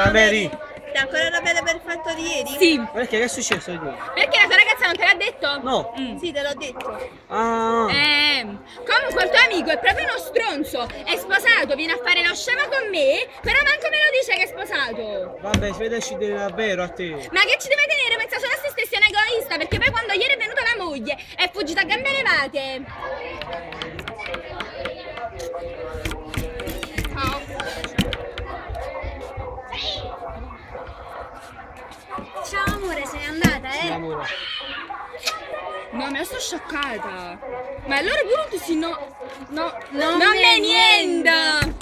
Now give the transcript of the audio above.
Ciao Mary. Sei ancora arrabbiata per il fatto di ieri? Sì. Ma perché che è successo ieri? Perché la tua ragazza non te l'ha detto? No. Sì, te l'ho detto. Ah. Comunque il tuo amico è proprio uno stronzo. È sposato, viene a fare lo scemo con me, però manco me lo dice che è sposato. Vabbè, si vede ci tiene davvero a te. Ma che ci deve tenere? Pensa solo a se stesso, è un egoista, perché poi quando ieri è venuta la moglie è fuggita a gambe levate. Ciao. Ciao amore, sei andata, Sì, eh? amore. No, ma io sto scioccata. Ma allora pure tu sì, no. No, Non non me me niente.